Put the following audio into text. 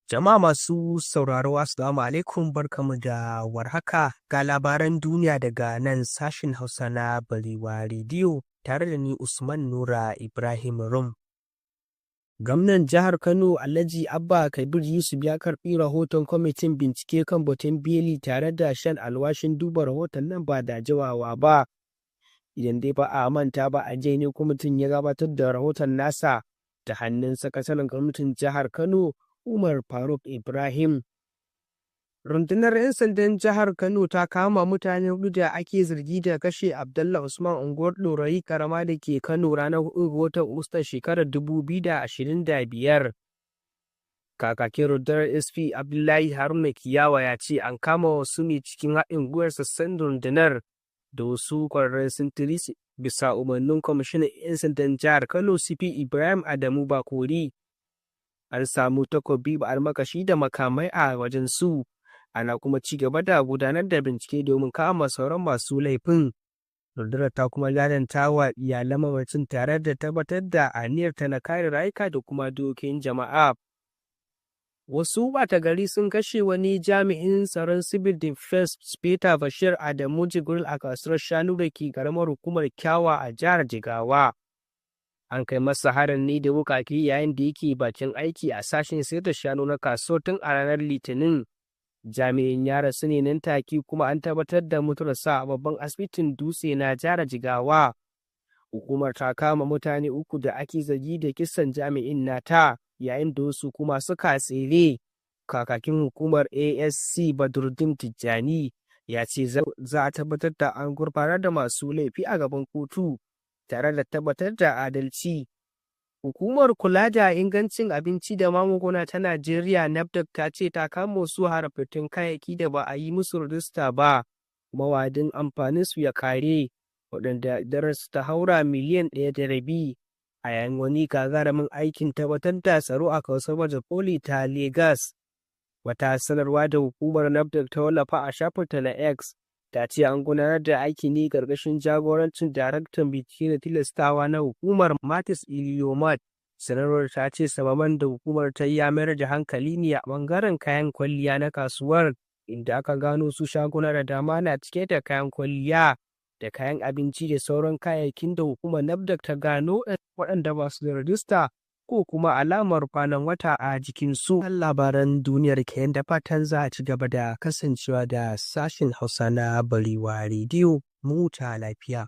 Jama'a masu sauraro, Assalamu alaikum, barkamu da warhaka, ga labaran duniya daga nan sashin Hausa na Barewa Rediyo tare da ni Usman Nura Ibrahim Rum. Gwamnan jihar Kano, Alhaji Abba Kabir Yusuf, ya karɓi rahoton kwamitin bincike kan batun beli tare da shan alwashin duba rahoton nan ba da jimawa ba. Idan dai ba a manta ba, a jiya ne kwamitin ya gabatar da rahoton nasa ta hannun sakataren gwamnatin jihar Kano, Umar Faruk Ibrahim. Rundunar 'yan sandan jihar Kano ta kama mutane hudu da ake zargi da kashe Abdallah Usman, unguwar Ɗorayi Karama da ke Kano, ranar 4 ga watan Agustan shekarar 2025. Kakakin rundunar, SP Abdullahi Haruna Kiyawa, ya ce an kama wasu ne cikin haɗin gwiwar sassan rundunar da wasu ƙwararrun sintiri bisa umarnin kwamishinan 'yan sandan jihar Kano, CP Ibrahim Adamu Bakori. An samu takobi, almakashi da makamai a wajen su. Ana kuma ci gaba da gudanar da bincike domin kama sauran masu laifin. Rundunar ta kuma jajanta wa iyalan mamacin tare da tabbatar da aniyarta na kare rayuka da kuma dukiyoyin jama'a. Wasu ɓata gari sun kashe wani jami'in tsaron Civil Defense, Speta Bashir Adamu Jibril, a kasuwar shanu da ke karamar hukumar Kyawa a jihar Jigawa. An kai masa harin ne da wukake yayin da yake bakin aiki a sashen sayar da shanu na kasuwar tun a ranar Litinin. Jami'in ya rasu ne nan take, kuma an tabbatar da mutuwarsa a babban asibitin Dutse na jihar Jigawa. Hukumar ta kama mutane uku da ake zargi da kisan jami'in nata, yayin da wasu kuma suka tsere. Kakakin hukumar, ASC Badruddin Tijjani, ya ce za a tabbatar da an gurfanar da masu laifi a gaban kotu tare da tabbatar da adalci. Hukumar kula da ingancin abinci da magunguna ta Najeriya, NAFDAC, ta ce ta kama wasu haramtattun kayayyaki da ba a yi musu rajista ba kuma wa'adin amfaninsu ya kare, waɗanda darajarsu ta haura miliyan 1.5, a yayin wani gagarumin aikin tabbatar da tsaro a kasuwar baje koli ta Legas. Wata sanarwa da hukumar NAFDAC ta wallafa a shafinta na X ta ce an gudanar da aiki ne ƙarƙashin jagorancin daraktan bincike da tilastawa na hukumar, Matis Iliomad. Sanarwar ta ce samamen da hukumar ta yi ya mayar da hankali ne a ɓangaren kayan kwalliya na kasuwar, inda aka gano su shaguna da dama na cike da kayan kwalliya da kayan abinci da sauran kayayyakin da hukumar NAFDAC ta gano waɗanda ba su da rajista ko kuma alamar kwanan wata a jikinsu. Labaran duniyar kenan, da fatan za a ci gaba da kasancewa da sashen Hausa na Barewa Rediyo. Mu huta lafiya.